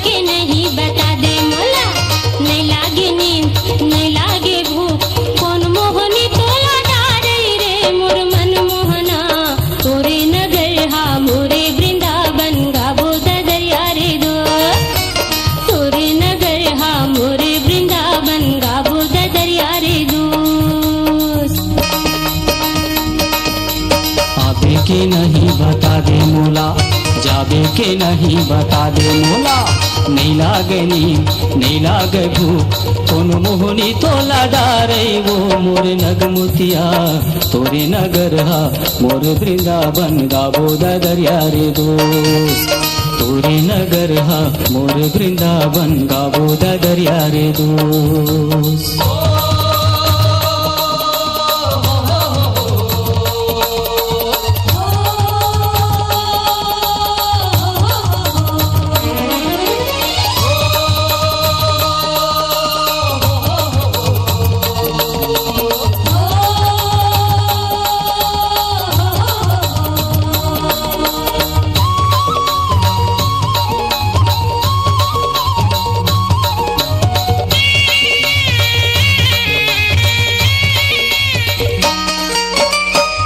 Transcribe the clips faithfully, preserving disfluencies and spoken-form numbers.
के नहीं बता दे मोला, नहीं लागे नींद, नहीं लागे भूख, कौन मोहनी तोला डारे रे मोर मन मोहना, तोरे नगर हा मोरे वृंदावन गाबो ददरिया रे दो, तोरे नगर हा मोरे वृंदावन गाबो ददरिया रे दोस्त। आबे के नहीं बता दे मोला, जाबे के नहीं बता दे मोला। नहीं लागे नींद, नहीं लागे भूख, कोनो मोहनी तोला डारे वो मोर नगमुतिया। तोरे नगर हा मोर वृंदावन गाबो ददरिया रे दोस्त। तोरे नगर हा मोर वृंदावन गाबो ददरिया रे दोस्त।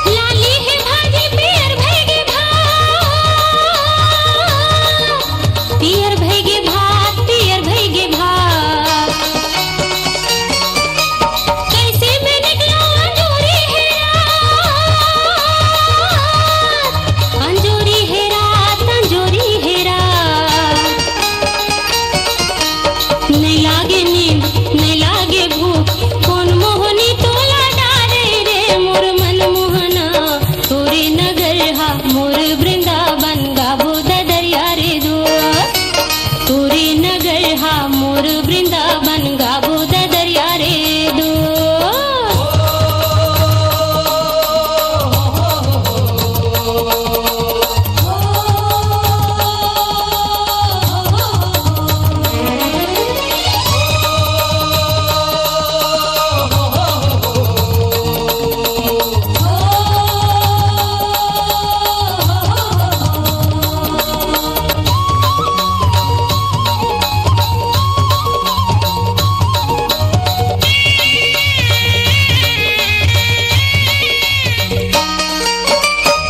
लाली हे भागी पियर भइगे भाग, पियर भइगे भाग, पियर भइगे भाग। कैसे में निकलो अंजोरी हे रात, अंजोरी हे रात, अंजोरी हे रात। नहीं लागे नींद, नहीं लागे भूख, कौन मोहनी तोला डारे रे मोर मन मोहना। तोरे नगर हा मोर वृंदावन गाबो ददरिया रे दोस्त, तोरे नगर हा मोर वृंदावन गाबो ददरिया रे दोस्त।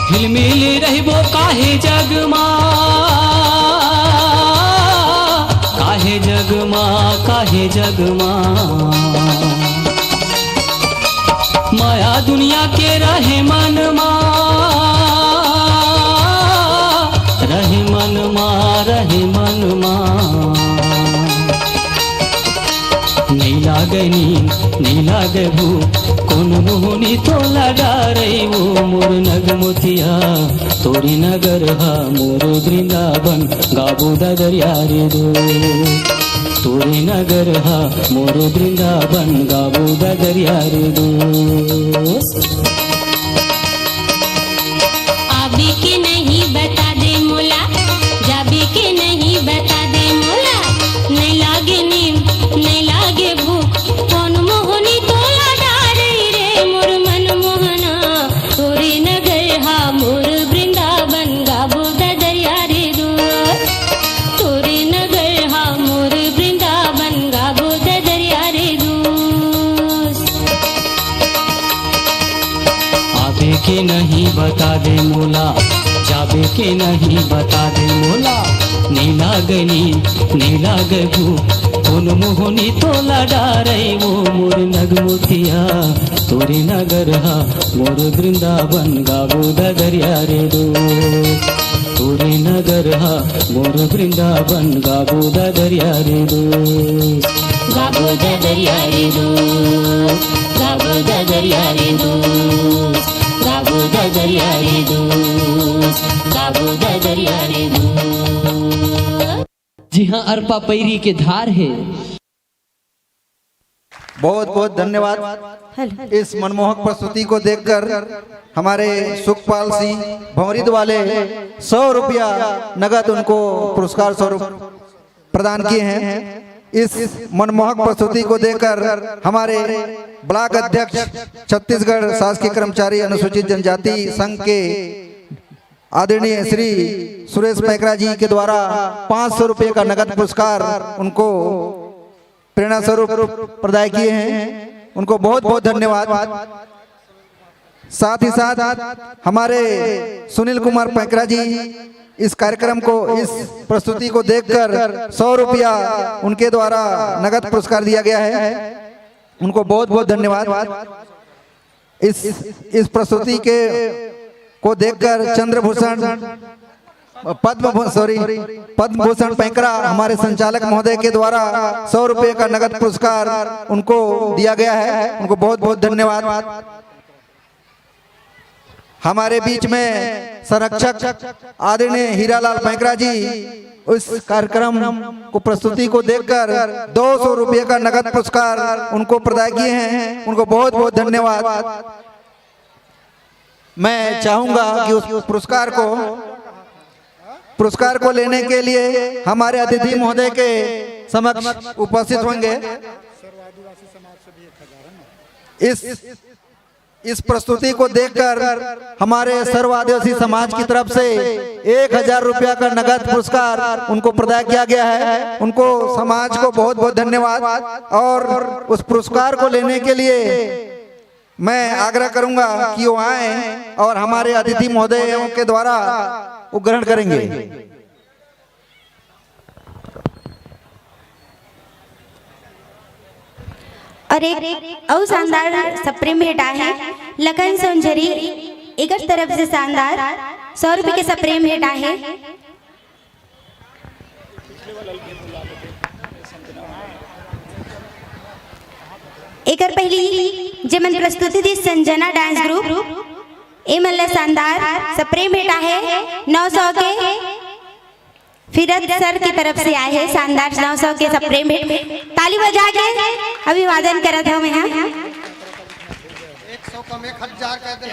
हिलमिल रहिबो काहे जग मा, काहे जग मा, काहे जग मा। माया दुनिया के रहे मन मा, रहे मन मा, रहे मन मा। नहीं लागे नींद, नहीं लागे भूख, कौन मोहनी तोला डारे वो मोर नगमुतिया। तोरे नगर हा मोर वृंदावन गाबो ददरिया रे दो, तोरे नगर हा मोर वृंदावन गाबो ददरिया रे दो। आबे के नहीं बता दे मोला, जाबे के नहीं बता दे मोला। नहीं लागे नींद, नहीं लागे भूख, कौन मोहनी तोला डारे रे मोर मन मोहना। तोरे नगर हा मोर वृंदावन गाबो ददरिया रे दो, तोरे नगर हा मोर वृंदावन गाबो ददरिया रे दोस्त। आबे के नहीं बता दे मोला, जाबे के नहीं बता दे मोला। नहीं लागे नींद, नहीं लागे भूख, कौन मोहनी तोला डारे वो मोर नगमुतिया। तोरे नगर हा मोर वृंदावन गाबो ददरिया रे दो, तोरे नगर हा मोर वृंदावन गाबो ददरिया रे दो, गाबो ददरिया रे दो, गाबो ददरिया रे दो, गाबो ददरिया रे दो, गाबो ददरिया रे दो। जी हाँ, अरपा पैरी के धार है। बहुत बहुत धन्यवाद। हेलो। इस मनमोहक प्रस्तुति को देखकर हमारे सुखपाल सिंह भंवरीद वाले सौ रुपया नगद उनको पुरस्कार स्वरूप प्रदान किए हैं। इस मनमोहक प्रस्तुति को देखकर हमारे ब्लॉक अध्यक्ष, छत्तीसगढ़ शासकीय कर्मचारी अनुसूचित जनजाति संघ के आदरणीय श्री सुरेश पैकरा जी के द्वारा पाँच सौ रुपये का नगद पुरस्कार उनको प्रेरणा स्वरूप प्रदाय किए हैं। उनको बहुत बहुत धन्यवाद। साथ ही साथ हमारे सुनील कुमार पैकरा जी इस कार्यक्रम को, इस प्रस्तुति को देखकर सौ रुपया उनके द्वारा नगद पुरस्कार दिया गया है। उनको बहुत बहुत धन्यवाद। इस इस प्रस्तुति के को देखकर चंद्रभूषण, पद्म भू- सॉरी, पद्म भूषण पैकरा हमारे संचालक महोदय के द्वारा सौ रुपये का नगद पुरस्कार उनको दिया गया है। उनको बहुत बहुत धन्यवाद। हमारे बीच में संरक्षक आदरणीय हीरालाल पैकरा जी इस कार्यक्रम को, प्रस्तुति को देखकर दो सौ रुपये का नगद पुरस्कार उनको प्रदान किए हैं। उनको बहुत बहुत धन्यवाद। मैं चाहूंगा कि उस पुरस्कार को पुरस्कार को लेने के लिए हमारे अतिथि महोदय के समक्ष उपस्थित होंगे। इस इस प्रस्तुति को देखकर हमारे सर्व आदिवासी समाज की तरफ से एक हजार रुपया का नगद पुरस्कार उनको प्रदान किया गया है। उनको, समाज को बहुत बहुत धन्यवाद। और उस पुरस्कार को लेने के लिए मैं आग्रह करूंगा कि वो आए और हमारे अतिथि महोदयों के द्वारा वो ग्रहण करेंगे। और एक अउ शानदार सप्रेम भेंट आहे लखन सोनझरी, एकर तरफ से शानदार सौ रुपये के सप्रेम भेंट आहे। एकर पहली जेमन प्रस्तुति दी संजना डांस ग्रुप, एमन ला शानदार सप्रेम भेंट आहे नौ सौ के। फिरत सर की तरफ से आए हैं शानदार नौ सौ के सप्रेम भेंट। ताली बजा के अभिवादन करत हूँ मैं। एक सौ कम एक हजार कर दे।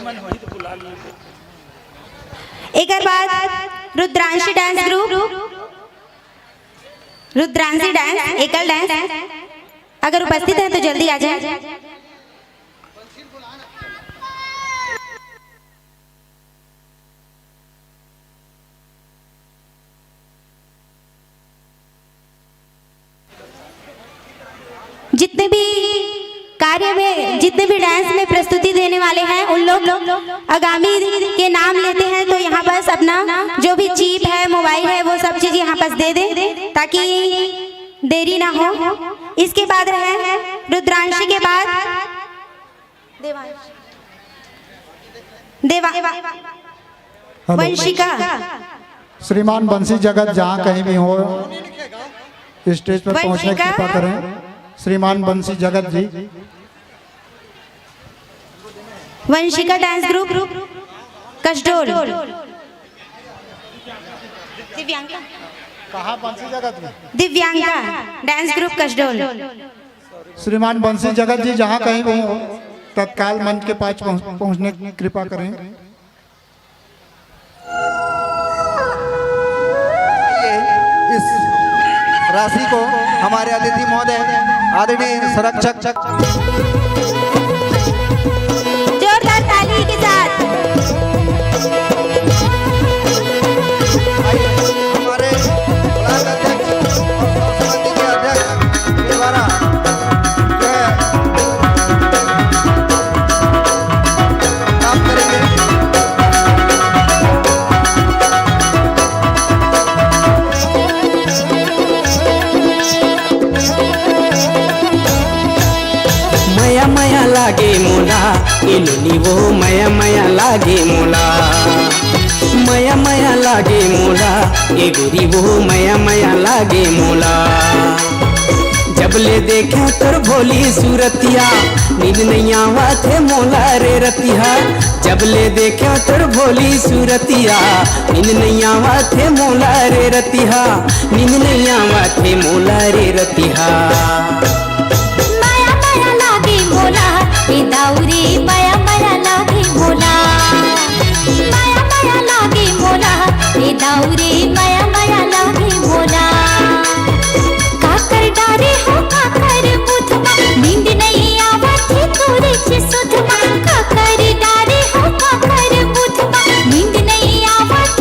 एकर बाद रुद्रांशी डांस ग्रुप, रुद्रांशी डांस, एकल डांस, अगर उपस्थित हैं तो जल्दी आ जाए। जितने भी कार्य में, जितने भी डांस में प्रस्तुति देने वाले हैं, उन लोग आगामी के नाम लेते हैं, तो यहाँ बस अपना जो भी चिप है, मोबाइल है, वो सब चीज यहाँ पास दे दें, ताकि देरी ना हो। इसके बाद रहे रुद्रांशी के बाद देवा, देवा, वंशिका। श्रीमान बंसी जगत जहाँ कहीं भी हो, स्टेज पर पहुँचने की कृपा करें। श्रीमान बंसी जगत जी। Vanshika dance group, Kasdol. दिव्यांका। कहाँ बंसी जगत में? Divyanka dance group, Kasdol. श्रीमान बंसी जगत जी जहाँ कहीं भी हो, तत्काल मंच के पास पहुँचने की कृपा करें। इस राशि को हमारे अतिथि महोदय आदरणीय संरक्षक जोरदार ताली के साथ। मया मया लागे मोला, ए नोनी वो मया मया लागे मोला। मया मया लागे मोला, ए गोरी वो मया मया लागे मोला। जब ले देखे तोर भोली सूरतिया, नींद नइ आवत हे मोला रे रतिहा। जब ले देखे तोर भोली सूरतिया, नींद नइ आवत हे मोला रे रतिहा। नींद नइ आवत हे मोला रे रतिहा। मया मया लागे मोला, ए दाऊ रे मया मया लागे मोला। मया मया लागे मोला, ए दाऊ रे मया मया लागे मोला। काकर डारे हो काकर मुथमा, नींद नइ आवत हे तोरे चे सुधमा। काकर डारे हो काकर मुथमा, नींद नइ आवत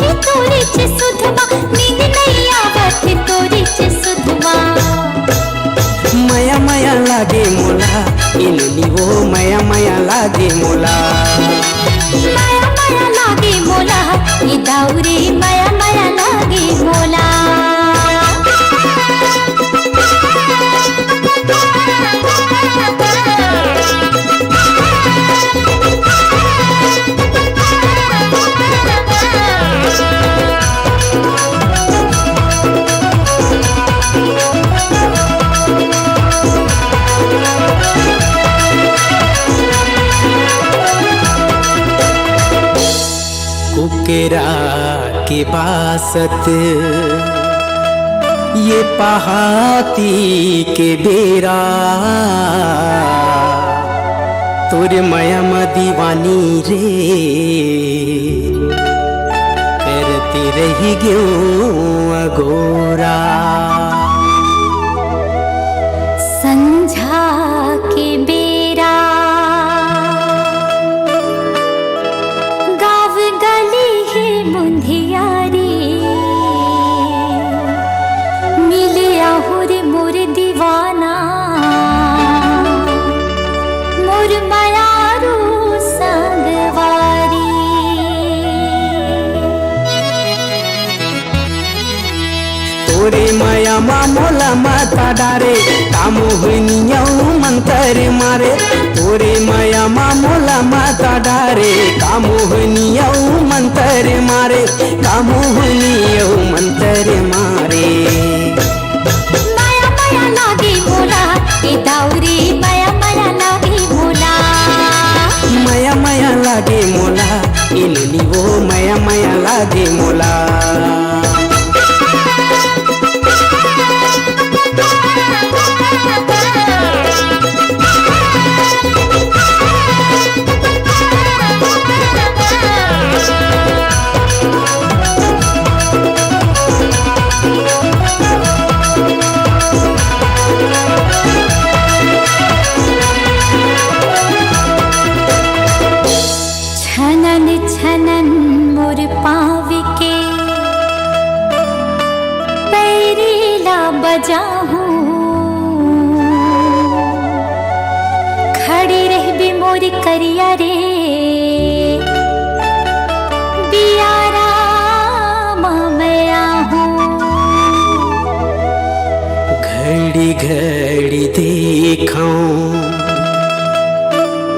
लागे मोला, ए नोनी वो मया मया लागे मोला। मया मया लागे मोला, ए दाऊ रे मया मया लागे मोला। कुकरा के बासत ये पहाती के बेरा, तोर मया म दीवानी रे, करती रही गेहूं अगोरा। संझा के बेरा गाँव गली हे मुंधियारी, मिले आहुर मोर दीवाना, मोर मयारू संगवारी। तोरे मया मा मोला मता डारे, का मोहनी अऊ मंतर मारे। तोरे मया मा मोला मता डारे, का मोहनी अऊ मंतर मारे, का मोहनी अऊ मंतर मारे। मया मया लागे मोला, ए दाऊ रे मया मया लागे मोला। मया मया लागे मोला, ए नोनी वो मया मया लागे मोला। छनन छनन मोर पाँव के पैरी ला बजाहूँ, खड़ी रहबे मोर करिया रे, बियारा म मैं आहूँ। घड़ी घड़ी देखौं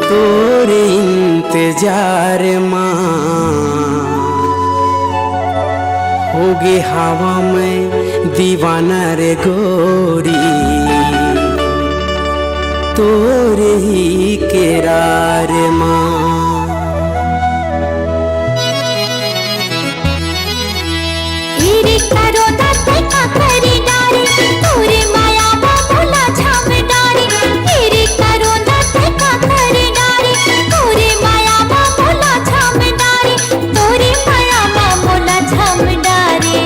तोर इंतजार मा, होगे हवा मैं दीवाना रे गोरी, तोर ही केरार मा। इरी करो दत्ते का करी डारी, तोरे माया मा मोला छाम डारी। इरी करो दत्ते का करी डारी, तोरे माया मा मोला छाम डारी, तोरे माया मा मोला छाम डारी।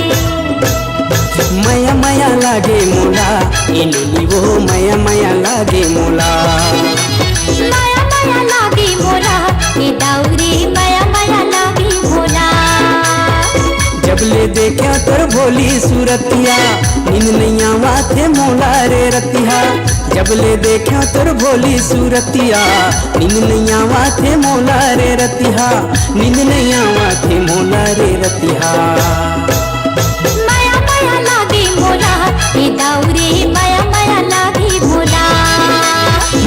मया मया लागे मोला, ए नोनी वो मया मया लागे मोला। मया मया लागे मोला, ए दाऊ रे मया मया लागे मोला। जब ले देख्या तोर भोली सूरतिया, नींद नइ आवा थे मोला रे रतिहा। जब ले देख्या तोर भोली सूरतिया, नींद नइ आवा थे मोला रे रतिहा, नींद नइ आवा थे मोला रे रतिहा। मया मया लागे मोला, ए दाऊ रे मया मया लागे मोला।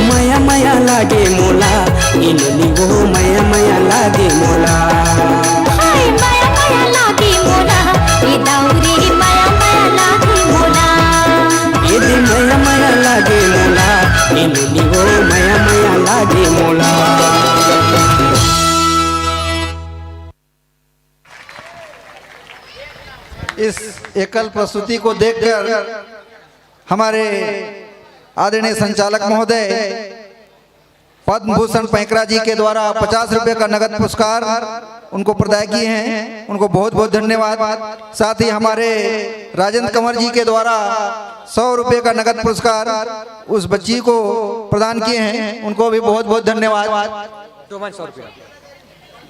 मया मया लागे मोला, ए नोनी वो मया मया लागे मोला। हाय मया मया लागे मोला, ए दाऊ रे मया मया लागे मोला। ए दे मया मया लागे मोला, ए नोनी वो मया मया लागे मोला। इस एकल प्रस्तुति को देखकर हमारे आदरणीय संचालक महोदय पद्म भूषण पैंकरा जी के द्वारा पचास रुपए का नगद पुरस्कार उनको प्रदान किए हैं, उनको बहुत बहुत धन्यवाद। साथ ही हमारे राजेंद्र कंवर जी के द्वारा सौ रुपए का नगद पुरस्कार उस बच्ची को प्रदान किए हैं, उनको भी बहुत बहुत धन्यवाद। डोमन सौ रुपया।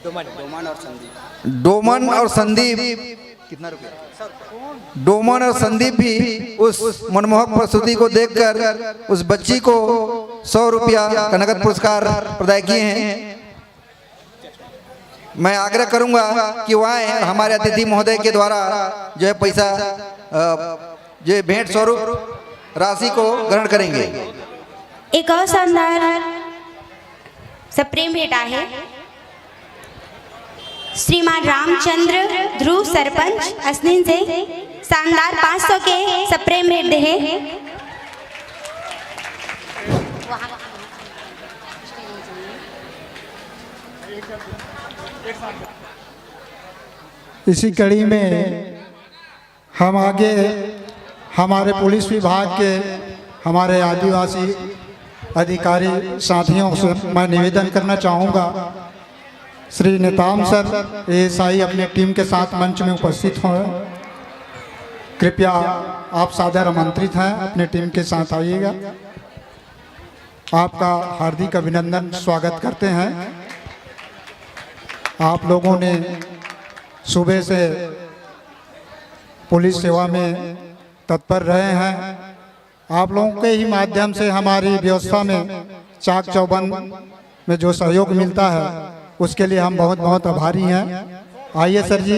डोमन। डोमन और संदीप। डोमन और संदीप कितना रुपया? डोमन और संदीप भी उस मनमोहक प्रस्तुति को देखकर उस बच्ची को सौ रुपया का नगद पुरस्कार प्रदान किए हैं। मैं आग्रह करूंगा कि वो आए और हमारे अतिथि महोदय के द्वारा जो है पैसा, अ, जो भेंट स्वरूप राशि को ग्रहण करेंगे। एक और शानदार सप्रेम भेंट आहे। श्रीमान रामचंद्र ध्रुव, सरपंच असनीन से शानदार पाँच सौ के सप्रेम भेंट दे हे। इसी कड़ी में हम आगे हमारे पुलिस विभाग के, हमारे आदिवासी अधिकारी साथियों से मैं निवेदन करना चाहूँगा, श्री नेताम सर, एएसआई, अपने टीम के साथ मंच में उपस्थित हों। कृपया, आप सादर आमंत्रित हैं, अपने टीम के साथ आइएगा। आपका हार्दिक अभिनंदन, स्वागत करते हैं। आप लोगों ने सुबह से पुलिस सेवा में तत्पर रहे हैं। आप लोगों के ही माध्यम से हमारी व्यवस्था में, चाक चौबंद में जो सहयोग मिलता है, उसके लिए हम बहुत बहुत आभारी हैं। आइए सर जी।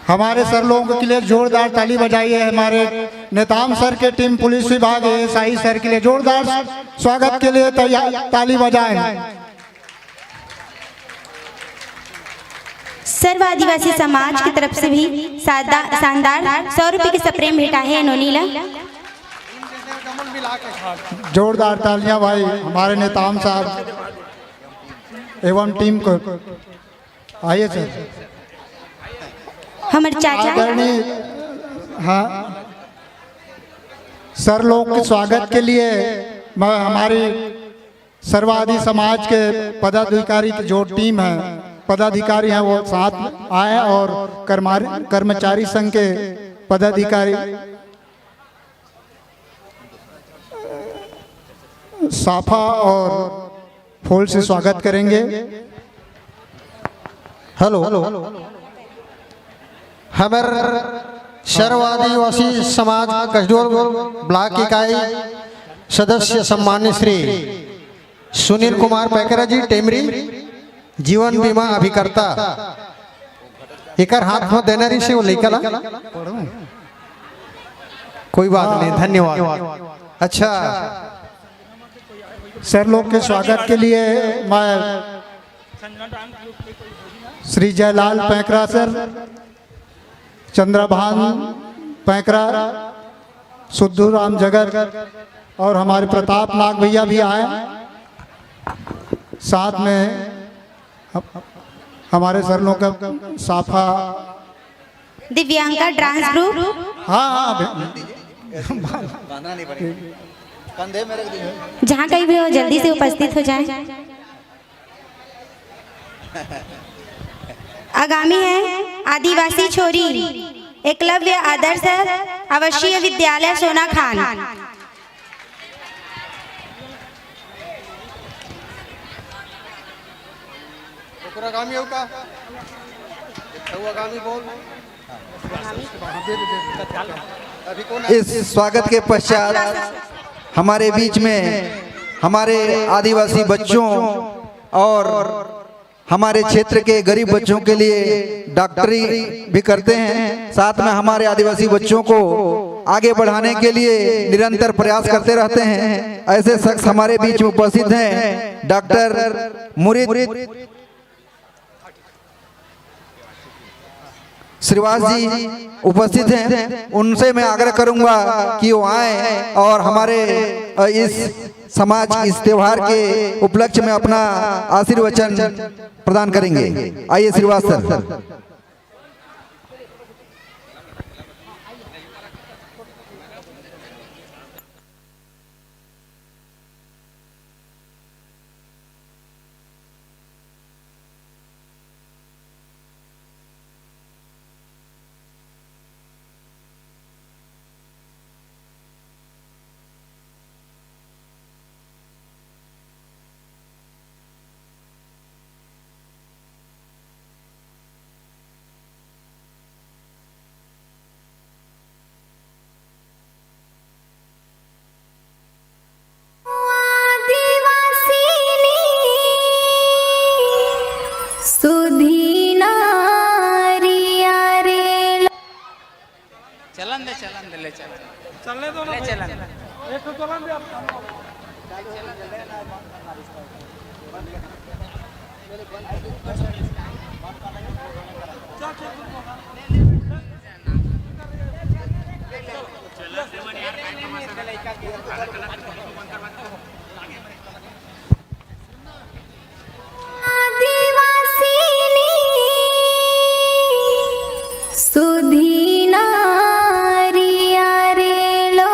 हमारे सर लोगों के लिए जोरदार ताली बजाइए। हमारे नेताम सर के टीम पुलिस विभाग, एएसआई सर के लिए जोरदार स्वागत के लिए तैयार, ताली बजाएं। सर्व आदिवासी समाज की तरफ से भी सादा-, शानदार सौ रुपए की सप्रेम भेंट आहे नोनी ला। जोरदार तालियां भाई, हमारे नेताम साहब एवं टीम को। आइए सर। हमर चाचा। आदरणीय, हाँ, सर लोग के स्वागत के लिए मैं हमारी सर्वादि समाज के पदाधिकारी की जो टीम है, पदाधिकारी हैं, वो साथ आए और कर्मार-, कर्मचारी संघ के पदाधिकारी साफा और फूल से स्वागत करेंगे। हेलो, हमर सर्व आदिवासी समाज कसडोल ब्लॉक इकाई सदस्य सम्मान्य श्री सुनील कुमार पैकरा जी टेमरी, जीवन बीमा अभिकर्ता, एकर हाथ में देना रही से वो लइका ला। कोई बात नहीं, धन्यवाद। अच्छा, सर लोग के स्वागत के लिए मैं श्री जयलाल पैकरा सर, चंद्रभान पैकरा, सुद्धू राम जगत और हमारे प्रताप नाग भैया भी आए। साथ में हम-, हमारे सर लोग का साफा। Divyanka dance group. हाँ, हाँ, अभी जहाँ कहीं भी हो, जल्दी से उपस्थित हो जाए। आगामी है आदिवासी छोरी, एकलव्य आदर्श आवासीय विद्यालय सोनाखान। ओकर आगामी हो का? तो आगामी बोल। अभी कौन है? इस स्वागत के पश्चात हमारे बीच में हमारे आदिवासी बच्चों और हमारे क्षेत्र के गरीब बच्चों के लिए डॉक्टरी भी करते हैं, साथ में हमारे आदिवासी बच्चों को आगे बढ़ाने के लिए निरंतर प्रयास करते रहते हैं। ऐसे शख्स हमारे बीच में उपस्थित हैं, डॉक्टर मुरीद श्रीवास जी उपस्थित हैं, उनसे मैं आग्रह करूंगा कि वो आए और हमारे, अ, इस समाज, इस त्योहार के उपलक्ष्य में अपना आशीर्वचन प्रदान करेंगे। आइए श्रीवास सर। ले चलन दे, ले चलन। चलने दो ना ले भाई। चलन। एक तो चलन दे आप। आदिवासिनी सुधी नारी आरेलो।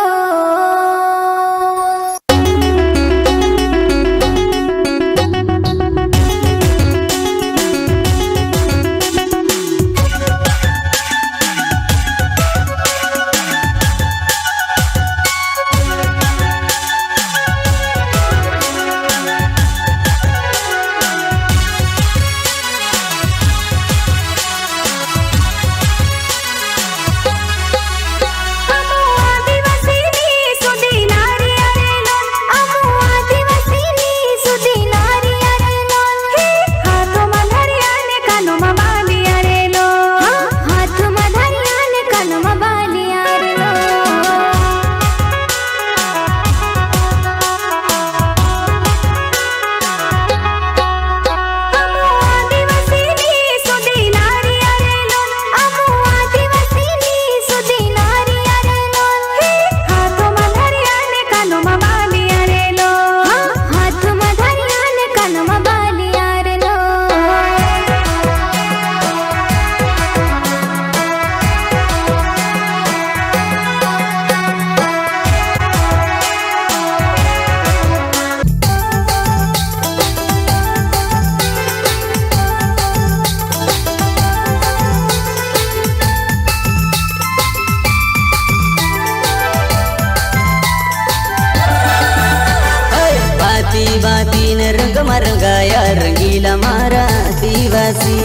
बाती बाती न रंग मरंगाया रंगीला मारा आदिवासी।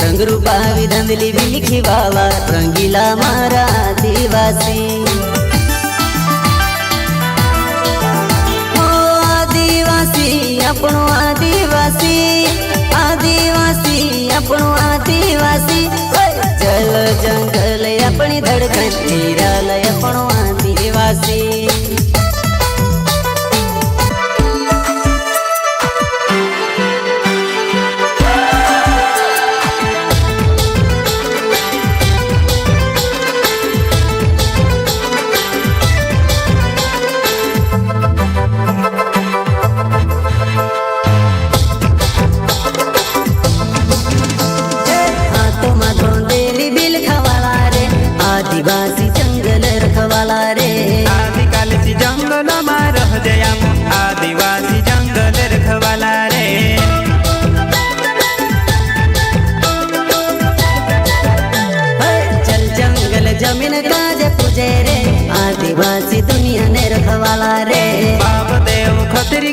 रंग रूपा विधंधली बिलखी बाबा रंगीला मारा आदिवासी। ओ आदिवासी, अपनो आदिवासी, आदिवासी, अपनो आदिवासी। ओए, जल जंगल अपनी धड़कन, निराल अपनो आदिवासी। हाथों में धोंदेली बिल खवाला रे, आदिवासी जंगल रखवाला रे। आदिकाल से जंगल में रह जया, आदिवासी जंगल रखवाला रे। हे, जल जंगल जमीन काज पूजे रे, आदिवासी दुनिया ने रखवाला रे। बाप देव खतरी।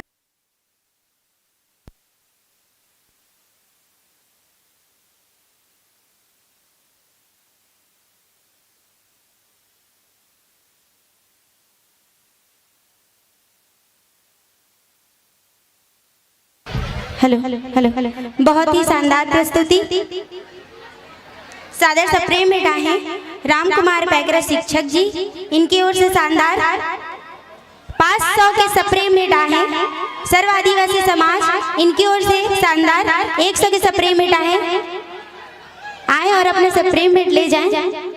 Hello, hello, hello. बहुत ही शानदार प्रस्तुति। सादर सप्रेम भेंट आहे राम कुमार पैकरा शिक्षक जी, इनकी ओर से शानदार पाँच सौ के सप्रेम भेंट आहे सर्व आदिवासी समाज, इनकी ओर से शानदार एक सौ के सप्रेम भेंट आहे। आए और अपने सप्रेम भेंट ले जाएं।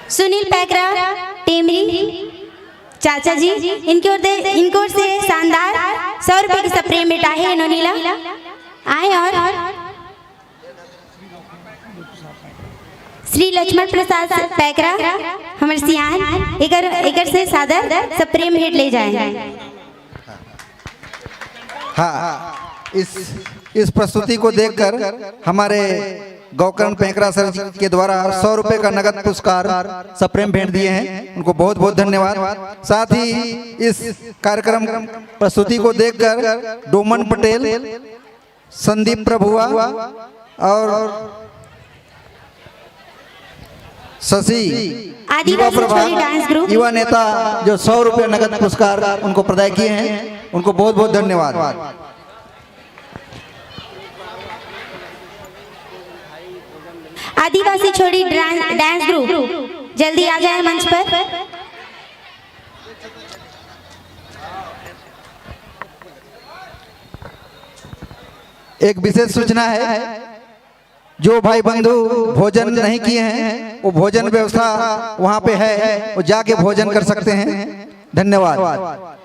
सुनील पैकरा टेमरी चाचा जी, इनकी ओर दे, इनकी ओर से शानदार सौ रुपए की सप्रेम भेंट आहे। इन्होंने ला आए और श्री लक्ष्मण प्रसाद पैकरा, हमर सियान, एकर, एकर से सादर सप्रेम भेंट ले जाए। हाँ, इस, इस प्रस्तुति को देखकर हमारे गोकर्ण पैकरा सर जी के द्वारा सौ रुपए का नगद पुरस्कार सप्रेम भेंट दिए हैं, उनको बहुत बहुत धन्यवाद। साथ ही इस कार्यक्रम प्रस्तुति को देखकर डोमन पटेल, संदीप प्रभुआ और शशि, आदिवासी युवा प्रभाग, छोरी dance group। युवा नेता, जो सौ रुपये नगद पुरस्कार उनको प्रदान किए हैं, उनको बहुत बहुत धन्यवाद। आदिवासी छोरी डां-, dance group, जल्दी आ जाए मंच पर। एक विशेष सूचना है, जो भाई बंधु भोजन नहीं किए हैं, वो भोजन व्यवस्था वहाँ पे है, वो जाके भोजन कर सकते हैं। धन्यवाद।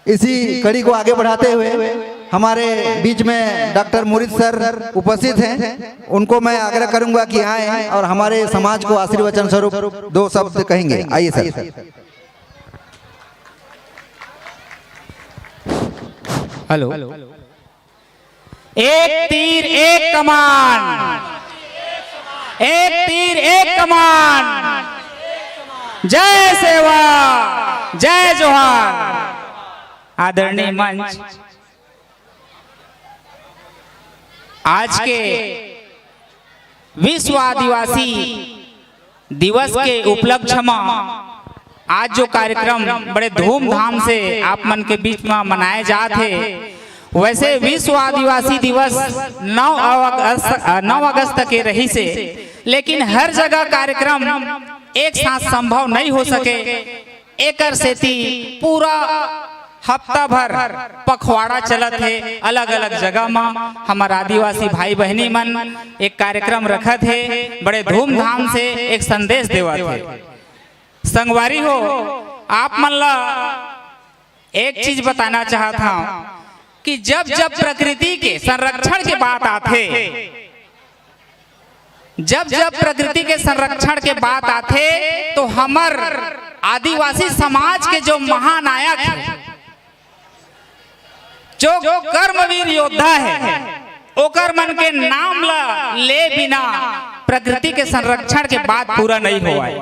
इसी कड़ी को आगे बढ़ाते हुए हमारे बीच में डॉक्टर मुरीद सर उपस्थित हैं, उनको मैं आग्रह करूंगा कि आएं और हमारे समाज को आशीर्वचन स्वरूप दो शब्द कहेंगे। आइए सर। हेलो। एक तीर एक कमान, एक तीर एक कमान। जय सेवा, जय जोहार। आदरणीय मंच, आज के विश्व आदिवासी दिवस के उपलक्ष्य म आज जो कार्यक्रम बड़े धूमधाम से आप मन के बीच म मनाए जात हे, वैसे विश्व आदिवासी दिवस नौ अगस्त, नौ अगस्त के रहिस हे, लेकिन हर जगह कार्यक्रम एक साथ संभव नहीं हो सके। एकर सेती पूरा हफ्ता भर पखवाड़ा चलत हे, अलग-अलग जगह म हमर आदिवासी भाई बहिनी मन एक कार्यक्रम रखत हे, बड़े धूमधाम से एक संदेश देवत हे। संगवारी हो, आप मन ला एक चीज बताना चाहत हंव कि जब जब प्रकृति के संरक्षण के बात आथे, जब जब प्रकृति के संरक्षण के बात आथे, तो हमर आदिवासी समाज के जो महानायक हे, जो कर्मवीर योद्धा हे, ओकर मन के नाम ला ले बिना प्रकृति के संरक्षण के बात पूरा नहीं होवय।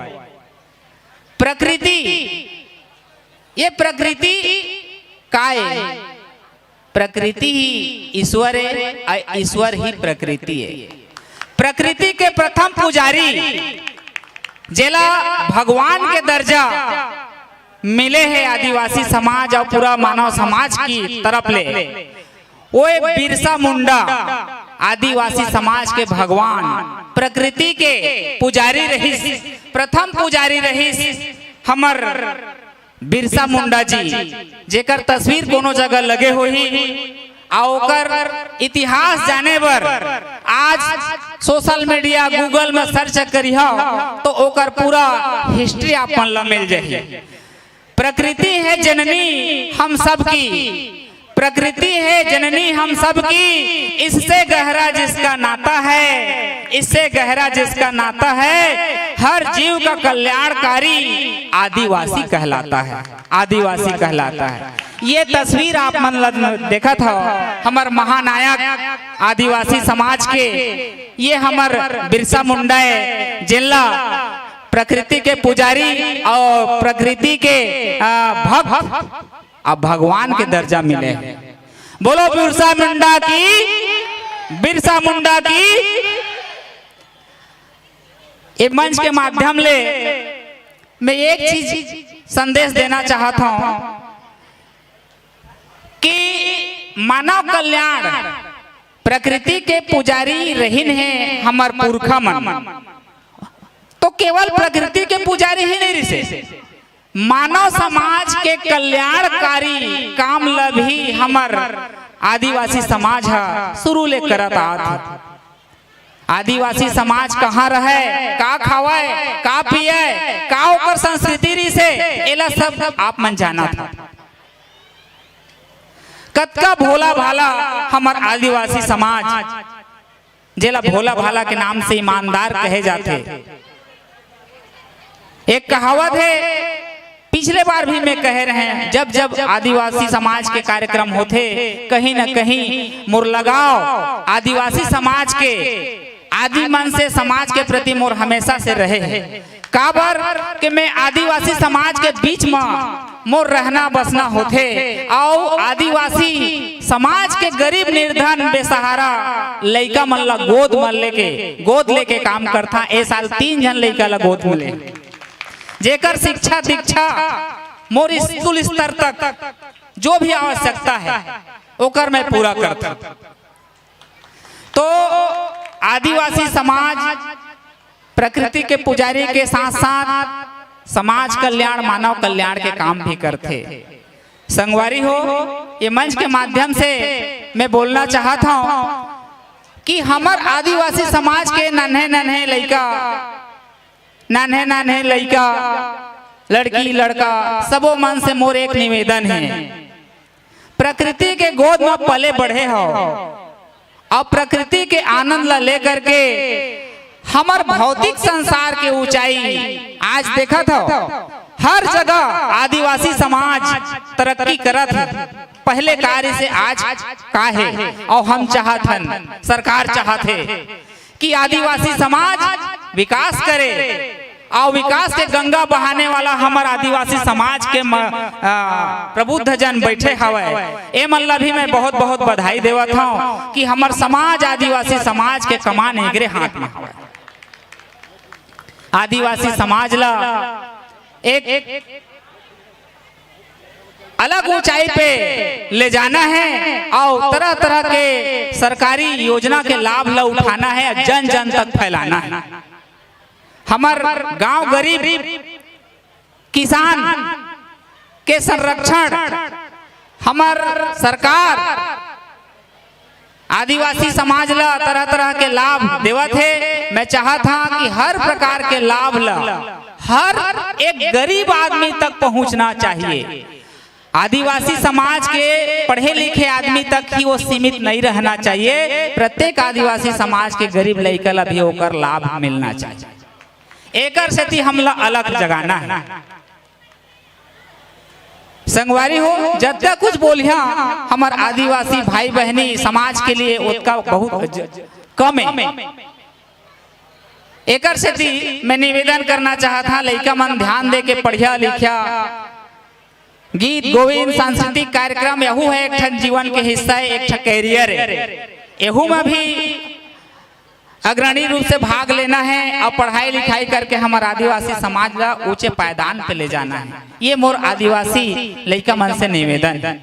प्रकृति, ये प्रकृति काय? प्रकृति ही ईश्वर हे, अउ ईश्वर ही प्रकृति हे। प्रकृति के प्रथम पुजारी जेला भगवान के दर्जा मिले हे आदिवासी समाज अउ पूरा मानव समाज की तरफ ले, वो हे बिरसा मुंडा, आदिवासी समाज के भगवान, प्रकृति के पुजारी रहिस, प्रथम पुजारी रहिस हमर बिरसा मुंडा जी, जेकर तस्वीर कोनो जगह लगे होही, अउ ओकर इतिहास जाने बर आज social media, Google में search करिहा, तो ओकर पूरा history आप मन ला मिल जाही। प्रकृति है जननी हम सब की, प्रकृति है जननी हम सब की, इससे गहरा जिसका नाता है, इससे गहरा जिसका नाता है, हर जीव का कल्याणकारी आदिवासी कहलाता है, आदिवासी कहलाता है। ये तस्वीर आप मन ल देखत हो, हमर महानायक आदिवासी समाज के, ये हमर बिरसा मुंडा हे, जेला प्रकृति के पुजारी अउ प्रकृति के, आ, भक्त, अब भगवान के दर्जा मिले हे। बोलो बिरसा मुंडा की, बिरसा मुंडा की। ए मंच के माध्यम ले मैं एक चीज संदेश देना चाहत हंव कि मानव कल्याण, प्रकृति के पुजारी रहिन हे हमर पुरखा मन, तो केवल प्रकृति के पुजारी ही नहीं रिहिसे, मानव समाज के कल्याणकारी काम ल भी हमर आदिवासी समाज ह शुरू ले करत आत हे। आदिवासी समाज कहाँ रहय, का खावय, का पियय, का ओकर संस्कृति रिहिसे, एला सब आप मन जानत हव। कतका भोला भाला हमर आदिवासी समाज, जेला भोला भाला के नाम से ईमानदार कहे जाथे। एक कहावत हे, पिछले बार भी मैं कहे रहें, जब जब आदिवासी समाज के कार्यक्रम होथे, कहीं न कहीं मोर लगाव आदिवासी समाज के, आदि मन से समाज के प्रति मोर हमेशा से रहे हे। काबर के मैं आदिवासी समाज के बीच म मोर रहना बसना होथे, अउ आदिवासी समाज के गरीब निर्धन बेसहारा लइका मन ला गोद म लेके, गोद लेके काम करथा। ए साल तीन झन लइका ला गोद मिले, जेकर शिक्षा दीक्षा मोर स्कूल स्तर तक जो भी आवश्यकता है, ओकर मैं पूरा करथा। तो आदिवासी समाज प्रकृति के पुजारी के साथ साथ समाज कल्याण, मानव कल्याण के काम भी करथे। संगवारी हो, ये मंच के माध्यम से मैं बोलना चाहत हूँ कि हमर आदिवासी समाज के नन्हे नन्हे लइका, नन्हे नन्हे लइका, लड़की लड़का, सबो मन से मोर एक निवेदन है, प्रकृति के गोद म पले बढ़े हव, अउ प्रकृति के आनंद ला लेकर के हमर भौतिक संसार के ऊंचाई आज देखत हव। हर जगह आदिवासी समाज तरक्की करत हे। पहले कार्य से आज का हे, अउ हम चाहत हन, सरकार चाहत हे कि आदिवासी समाज विकास करे, अउ विकास के गंगा बहाने वाला हमर आदिवासी समाज के म-, आ, प्रबुद्ध जन बैठे हवय। ए मन ला भी मैं बहुत बहुत बधाई देवत हूँ कि हमर समाज, आदिवासी समाज के कमान एकरे हाथ में हवय। आदिवासी समाज ला एक अलग ऊंचाई पे ले जाना है अउ तरह तरह के सरकारी योजना के लाभ ला उठाना है, जन जन तक फैलाना है। हमर गांव गरीब किसान के संरक्षण, हमर सरकार आदिवासी समाज ला तरह तरह के लाभ देवत हे। मैं चाहत हूँ कि हर प्रकार के लाभ ला हर एक गरीब आदमी तक पहुँचना चाहिए। आदिवासी समाज के पढ़े लिखे आदमी तक ही वो सीमित नहीं रहना चाहिए। प्रत्येक आदिवासी समाज के गरीब लइका ला भी ओकर लाभ मिलना चाहिए। एकर सेती हमला अलख जगाना है। संगवारी हो, जतका कुछ बोलिहा हमर आदिवासी भाई बहनी समाज के लिए, ओतका बहुत ज-, कम है। एकर सेती मैं निवेदन करना चाहत हूँ, लइका मन ध्यान दे के पढ़िया लिखिया। गीत गोविंद सांस्कृतिक कार्यक्रम यहू है एक ठन जीवन के हिस्सा है, एक ठन कैरियर है। यहू में भी अग्रणी रूप से भाग लेना है अउ पढ़ाई लिखाई करके हमर आदिवासी समाज ला ऊंचे पायदान पे ले जाना है। ये मोर आदिवासी लइका मन से निवेदन।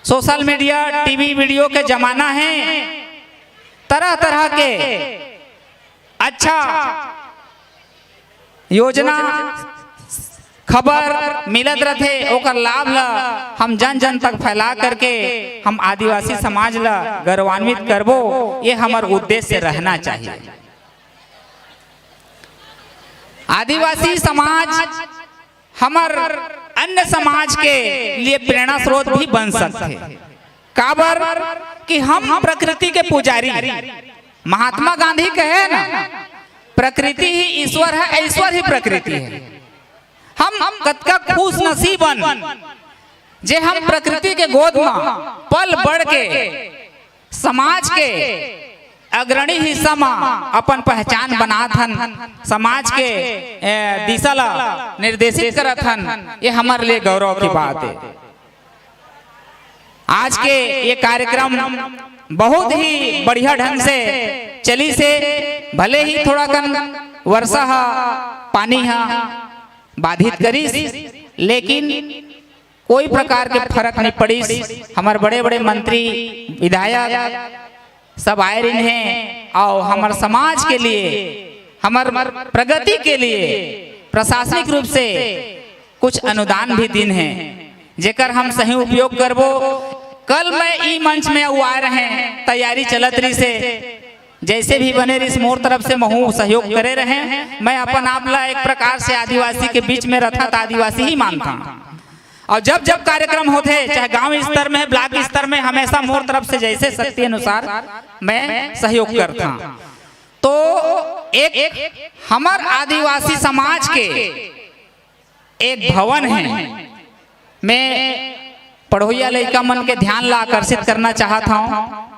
सोशल मीडिया, टीवी, वीडियो के जमाना है, तरह तरह के अच्छा योजना, खबर मिलत रथे, ओकर लाभ ला हम जन जन तक फैला करके हम आदिवासी समाज ला गौरवान्वित करबो, ये हमर उद्देश्य रहना चाहिए। आदिवासी समाज हमर अन्य समाज के लिए प्रेरणा स्रोत भी बन सकथे। काबर कि हम प्रकृति के पुजारी। महात्मा गांधी कहे ना, "प्रकृति ही ईश्वर है, ईश्वर ही प्रकृति है।" हम, हम कतका खुशनसीब हन जे हम प्रकृति के गोद म पल बढ़ के समाज के अग्रणी हिस्सा म अपन पहचान बनात हन, समाज के, ए, दिशा ला निर्देशित करत हन। ये हमर लिए गौरव की बात है। आज के ये कार्यक्रम बहुत ही बढ़िया ढंग से चलिस हे। भले ही थोड़ा कन वर्षा ह, पानी ह बाधित करिस, लेकिन कोई प्रकार के फर्क नहीं पड़िस। हमर बड़े-बड़े मंत्री, विधायक सब आए रहिन हे अउ हमर समाज के लिए, हमर प्रगति के लिए प्रशासनिक रूप से कुछ अनुदान भी दिन हे, जेकर हम सही उपयोग करबो। कल मैं ई मंच में अउ आए रहें, तैयारी चलत रहिस हे, जैसे भी बने रहिस, मोर तरफ से महू सहयोग करे रहें। मैं अपन आप ला एक प्रकार से आदिवासी के बीच में रथत आदिवासी ही मानता। अउ जब जब कार्यक्रम होथे, चाहे गांव स्तर में, ब्लॉक स्तर में, हमेशा मोर तरफ से जैसे शक्ति अनुसार मैं सहयोग करता। तो एक हमर आदिवासी समाज के एक भवन है, मैं पढ़ोइया लइका मन के ध्यान ला आकर्षित करना चाहत हूँ।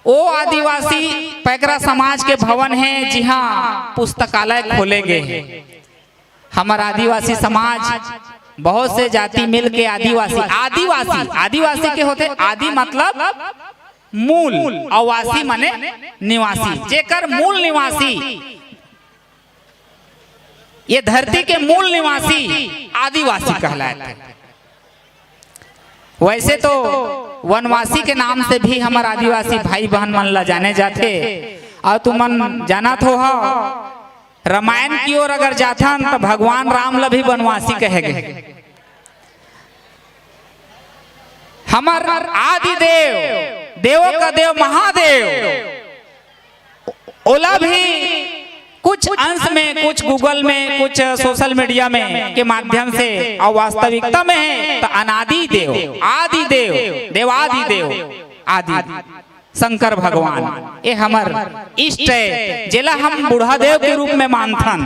ओ आदिवासी पैकरा समाज के भवन है, जिहाँ पुस्तकालय खोले गे हे। हमर आदिवासी समाज बहुत से जाति मिल के आदिवासी, आदिवासी, आदिवासी के होथे आदि मतलब मूल, अउ वासी माने निवासी, जेकर मूल निवासी, ये धरती के मूल निवासी आदिवासी कहलाथे। वैसे तो वनवासी के नाम से भी हमर आदिवासी भाई बहन मन ला जाने जाथे। अउ तुमन जानत हो, रामायण की ओर अगर जाथन त भगवान राम ला भी वनवासी कहे गए। हमर आदि देव, देवों का देव महादेव, ओला भी कुछ अंश में, कुछ Google में, कुछ social media में के माध्यम से, अउ वास्तविकता में हे त अनादि देव, आदि देव, देवादि देव, आदि शंकर भगवान, ये हमर इष्ट हे, जेला हम बूढ़ा देव के रूप में मानथन,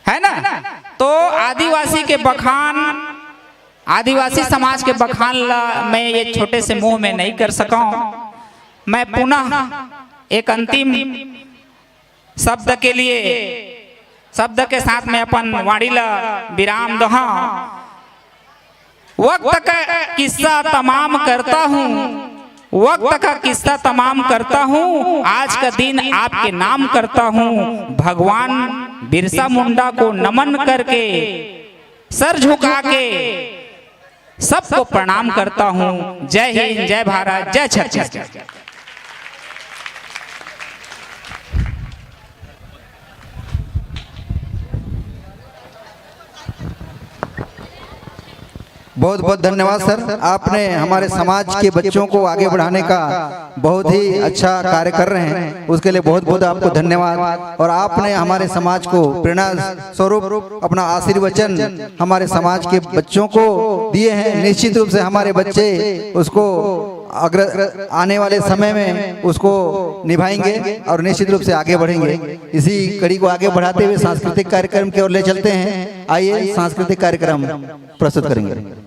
है ना? तो आदिवासी के बखान, आदिवासी समाज के बखान ला मैं ये छोटे से मुंह में नहीं कर सकूं। मैं पुनः एक अंतिम शब्द के लिए, शब्द के साथ में अपन वाणी ला विराम दहा। वक्त का किस्सा तमाम करता हूँ, वक्त का किस्सा तमाम करता हूँ, आज का दिन आपके नाम करता हूँ। भगवान बिरसा मुंडा को नमन करके, सर झुका के सबको प्रणाम करता हूँ। जय हिंद, जय भारत, जय छत्तीसगढ़। बहुत बहुत धन्यवाद सर, आपने हमारे समाज के बच्चों को आगे बढ़ाने का बहुत ही अच्छा कार्य कर रहे हैं, उसके लिए बहुत बहुत आपको धन्यवाद। और आपने हमारे समाज को प्रेरणा स्वरूप अपना आशीर्वचन हमारे समाज के बच्चों को दिए हैं। निश्चित रूप से हमारे बच्चे उसको अग्र आने वाले समय में उसको निभाएंगे और निश्चित रूप से आगे बढ़ेंगे। इसी कड़ी को आगे बढ़ाते हुए सांस्कृतिक कार्यक्रम की ओर ले चलते हैं। आइए, सांस्कृतिक कार्यक्रम प्रस्तुत करेंगे।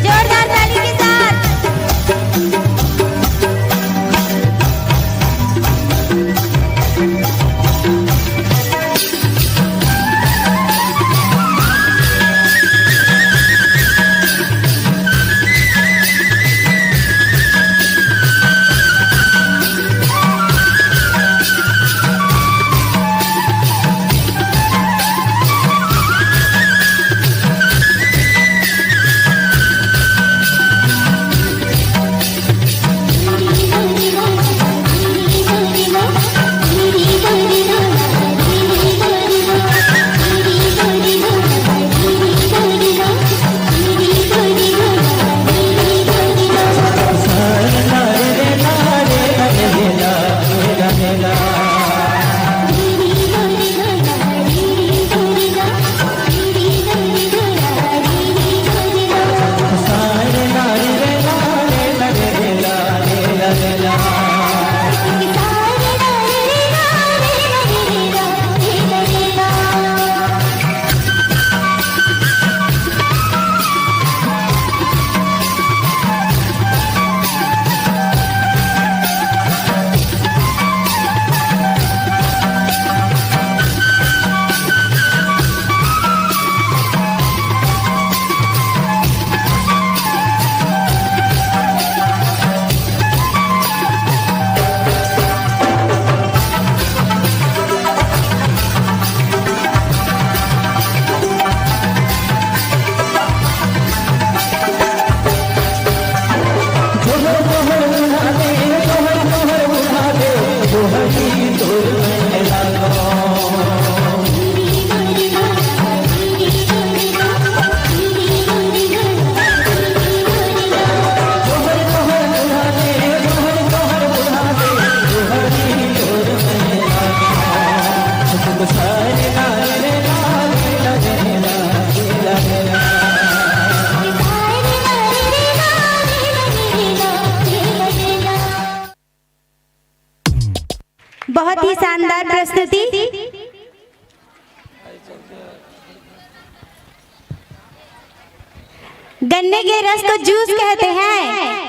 जोरदार ताली के साथ। बहुत ही शानदार प्रस्तुति। गन्ने के रस को जूस कहते हैं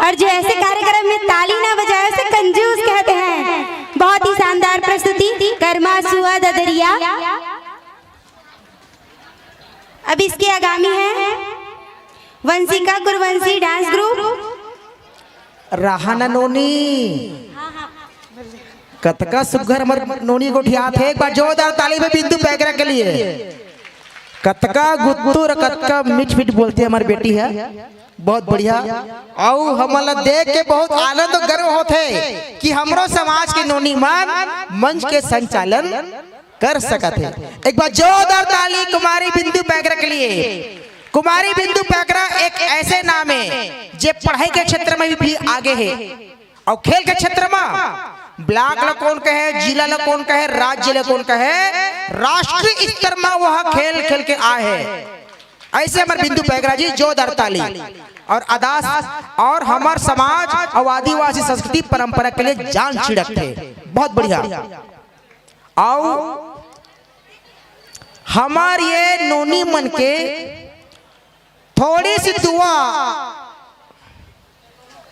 और जो ऐसे कार्यक्रम में ताली ना बजाए, उसे कंजूस कहते हैं। बहुत ही शानदार प्रस्तुति, कर्मा सुआ ददरिया। अब इसके आगामी है वंशिका कुरवंशी डांस ग्रुप। रहा ना नोनी, कतका सुग्घर हमर नोनी गोठियात हे। एक बार जोरदार ताली में बिंदु पैकरा के लिए। कतका गुत्तुर, कतका मीठ मीठ बोलथे हमर बेटी ह, बहुत बढ़िया। अउ हमन ला देख के बहुत आनंद अउ गर्व होथे कि हमरो समाज के नोनी मन मंच के संचालन कर सकत हे। एक बार जोरदार ताली कुमारी बिंदु पैकरा के लिए। कुमारी बिंदु पैकरा एक ऐसे नाम हे जे पढ़ाई के क्षेत्र में भी, भी आगे हे अउ खेल के क्षेत्र में ब्लॉक ला कोन कहे, जिला ला कोन कहे, राज्य ला कोन कहे, राष्ट्रीय स्तर में वह खेल खेल के आए हे। ऐसे हमर बिंदु पैकरा जी, जोरदार ताली। अउ अदास अउ हमर समाज अउ आदिवासी संस्कृति परंपरा के लिए जान छिड़कथे। बहुत बढ़िया। अउ हमर ये नोनी मन के थोड़ी सी दुआ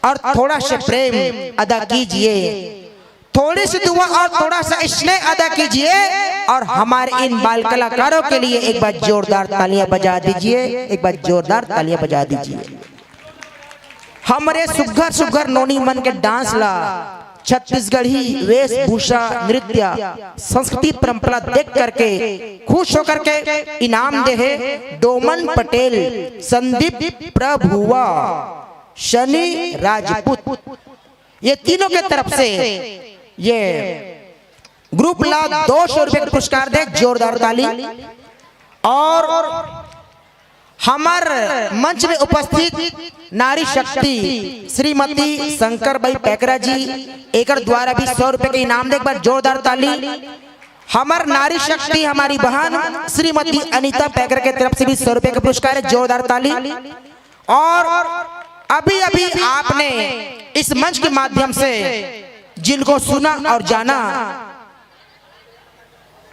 अउ थोड़ा सा प्रेम अदा कीजिए, थोड़ी सी दुआ अउ थोड़ा सा स्नेह अदा कीजिए अउ हमारे इन बाल कलाकारों के लिए एक बार जोरदार तालियां बजा दीजिए, एक बार जोरदार तालियां बजा दीजिए। हमरे सुघर सुघर नोनी मन के डांस ला छत्तीसगढ़ी वेशभूषा, नृत्य, संस्कृति, परंपरा देख करके खुश होकर के इनाम दे हे डोमन पटेल, संदीप प्रभुआ, शनि राजपूत, ये तीनों के तरफ से ये ग्रुप ला दो सौ रुपए का पुरस्कार दे, जोरदार ताली। अउ हमर मंच में उपस्थित नारी शक्ति श्रीमती शंकर बाई पैकरा जी, एकर द्वारा भी सौ रुपए के इनाम दे, एक बार जोरदार ताली। हमर नारी शक्ति, हमारी बहन श्रीमती अनीता पैकरा के तरफ से भी सौ रुपए का पुरस्कार है। जोरदार ताली। और अभी अभी आपने इस मंच के माध्यम से जिनको सुना और जाना,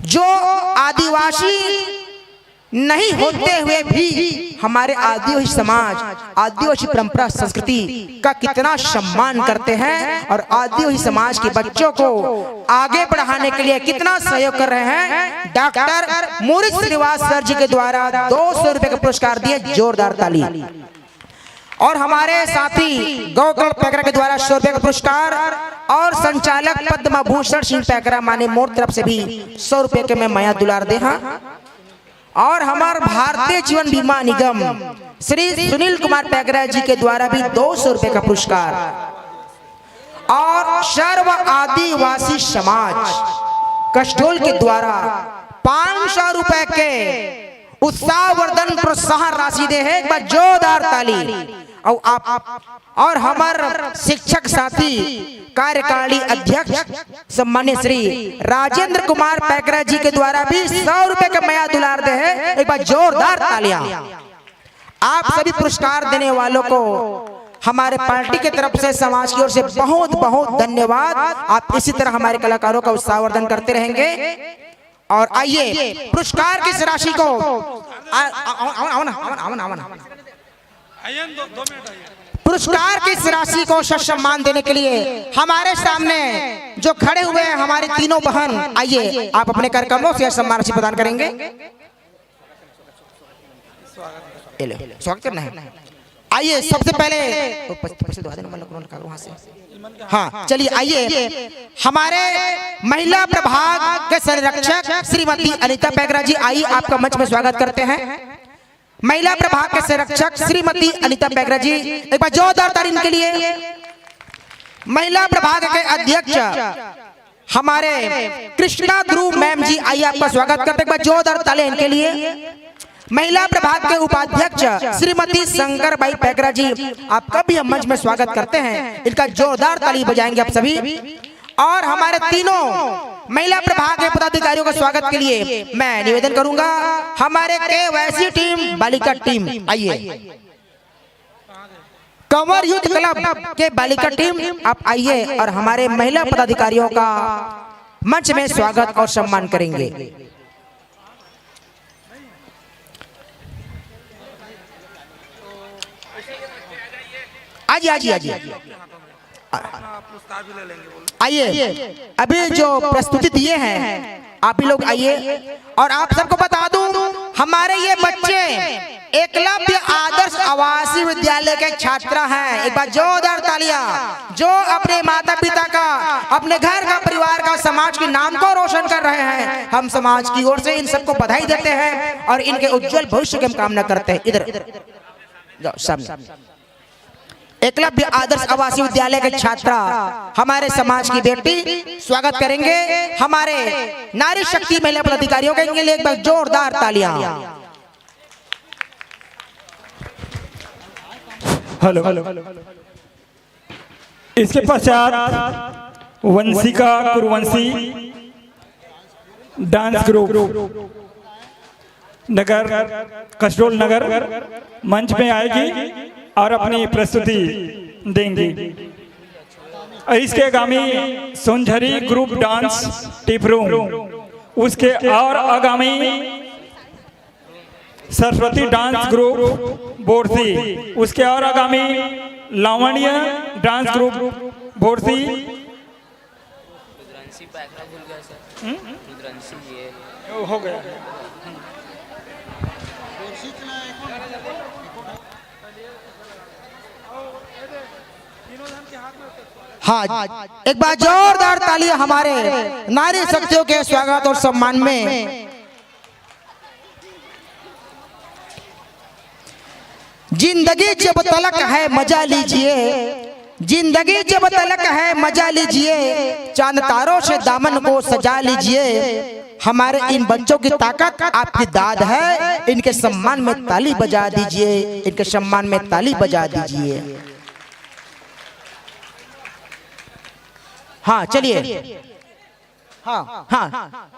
जो आदिवासी नहीं होते हुए भी हमारे आदिवासी समाज, आदिवासी परंपरा संस्कृति का कितना सम्मान करते हैं और आदिवासी समाज के बच्चों को आगे बढ़ाने के लिए कितना सहयोग कर रहे हैं। डॉक्टर मोरिस श्रीवास सर जी के द्वारा दो सौ रुपए का पुरस्कार दिए, जोरदार ताली। और हमारे साथी गोकुल पैकरा के द्वारा सौ रुपए का पुरस्कार और संचालक पद्म भूषण सिंह पैकरा माने मोर तरफ से भी सौ रुपए के मैं मया दुलार दे हाँ। और हमार भारतीय जीवन बीमा निगम श्री सुनील कुमार पैकरा जी के द्वारा भी दो सौ रुपए का पुरस्कार और सर्व आदिवासी समाज कसडोल के द्वारा पाँच सौ रुपए के उत्साहवर्धन प्रोत्साहन राशि दे है। एक बार जोरदार ताली। और आप और हमर शिक्षक साथी कार्यकारिणी अध्यक्ष सम्मान्य श्री राजेंद्र कुमार पैकरा जी के द्वारा भी सौ रुपए का मया दुलार दे है। एक बार जोरदार तालियां। आप सभी पुरस्कार देने वालों को हमारे पार्टी की तरफ से, समाज की ओर से बहुत बहुत धन्यवाद। आप इसी तरह हमारे कलाकारों का उत्साहवर्धन करते रहेंगे। और आइए पुरस्कार की इस राशि को आ, आ, आ, आ, आ, आ, आ, आ, आ, पुरस्कार की इस राशि को सम्मान देने के लिए हमारे सामने जो खड़े हुए हैं हमारे तीनों बहन, आइए आप अपने कार्यक्रमों से सम्मान राशि प्रदान करेंगे। ये लो, स्वागत करना है। आइए सबसे पहले ओ, पस- पैसे दवा देना, मतलब, उन्होंने कहा वहाँ से। हाँ, चलिए आइए हमारे महिला प्रभाग के संरक्षक श्रीमती अनिता पैकरा जी, आइए आपका मंच में स्वागत करते हैं। महिला प्रभाग के संरक्षक श्रीमती अनिता पैकरा जी, एक बार जोरदार ताली इनके लिए। महिला प्रभाग के अध्यक्ष हमारे कृष्णा ध्रुव मैम जी, आइए आपका स्वागत करते हैं, एक बार जोरदार ताली इनके लिए। महिला प्रभाग के उपाध्यक्ष श्रीमती शंकर बाई पैकरा जी, आपका भी हम मंच में स्वागत करते हैं, इनका जोरदार ताली बजाएंगे आप सभी। और हमारे तीनों महिला प्रभाग के पदाधिकारियों का स्वागत के लिए मैं निवेदन करूंगा, हमारे के वैसी टीम, बालिका टीम, आइए। कंवर यूथ क्लब के बालिका टीम, आप आइए और हमारे महिला पदाधिकारियों का मंच में स्वागत और सम्मान करेंगे। आइए, आइए, आइए। आइए, अभी जो प्रस्तुति दिए हैं आप ही लोग आइए। और आप सबको बता दूं, हमारे ये बच्चे एकलव्य आदर्श आवासीय विद्यालय के छात्रा हैं। एक बार जोरदार तालियां, जो अपने माता पिता का, अपने घर का, परिवार का, समाज के नाम को रोशन कर रहे हैं। हम समाज की ओर से इन सबको बधाई देते हैं और इनके उज्जवल भविष्य की हम कामना करते हैं। इधर जाओ सामने। एकलव्य आदर्श आवासीय विद्यालय के छात्रा, हमारे समाज की बेटी, स्वागत करेंगे हमारे नारी शक्ति महिला पदाधिकारियों के लिए एक बार जोरदार तालियां। हेलो। इसके पश्चात वंशिका कुरुवंशी डांस ग्रुप नगर, कसडोल नगर मंच में आएगी और अपनी प्रस्तुति देंगी। और इसके आगामी सोनझरी ग्रुप डांस टिपरू, उसके और आगामी सरस्वती डांस ग्रुप बोरसी, उसके और आगामी लावण्य डांस ग्रुप बोरसी। रुद्रांशी पैकरा भूल गया सर। हम्म? रुद्रांशी ये हो गया। हाँ, एक बार जोरदार ताली हमारे नारी शक्तियों के स्वागत और सम्मान में। जिंदगी जब तलक है मजा लीजिए, जिंदगी जब तलक है मजा लीजिए, चांद तारों से दामन को सजा लीजिए। हमारे इन बच्चों की ताकत आपकी दाद है, इनके सम्मान में ताली बजा दीजिए, इनके सम्मान में ताली बजा दीजिए। हाँ, चलिए। हाँ, हाँ।